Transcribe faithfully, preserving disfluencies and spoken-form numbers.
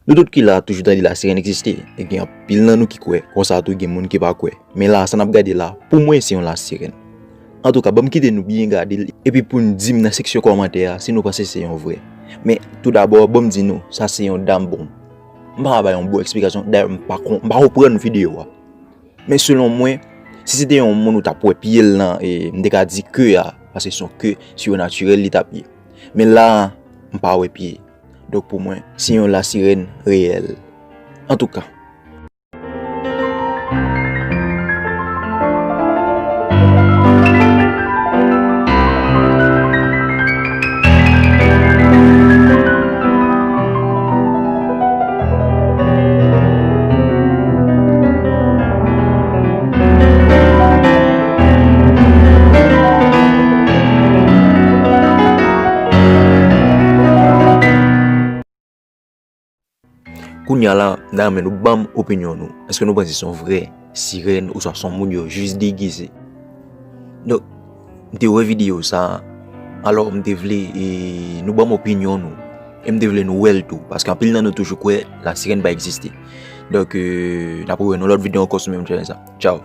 Nou tout ki la toujou tande lasirèn egziste, e gen anpil nan nou ki kwè, konsa tou gen moun ki pa kwè. Men la, sa n ap gade la, pou mwen se yon lasirèn. Antouka, ban m kite nou byen gade l, epi pou n di m nan seksyon kòmantè a si nou panse se yon vrè. Men, toudabò, ban m di nou, sa se yon dam bon. M pa ka bay yon bon eksplikasyon, dayè m pa kon, m pa konprann videyo a. Men selon mwen, si se te yon moun ou t ap wè pye l nan, e, m te ka di ke a, paske se yon ke sirnatirèl li t ap ye. Men la, m pa wè pye. Donk pou mwen, se yon lasirèn reyèl. Antouka. Kounye a la, m ta renmen nou ban m opinyon nou. Èske nou panse se yon vrè sirèn oswa se yon moun yo jis degize? Donk, m te wè videyo sa a, alò m te vle, e, nou ban m opinyon nou. E m te vle nou wè l tou, paske anpil nan nou toujou kwè lasirèn pa egziste. Donk, e, n ap rewè nan lòt videyo ankò sou menm chanèl sa. Tchaw!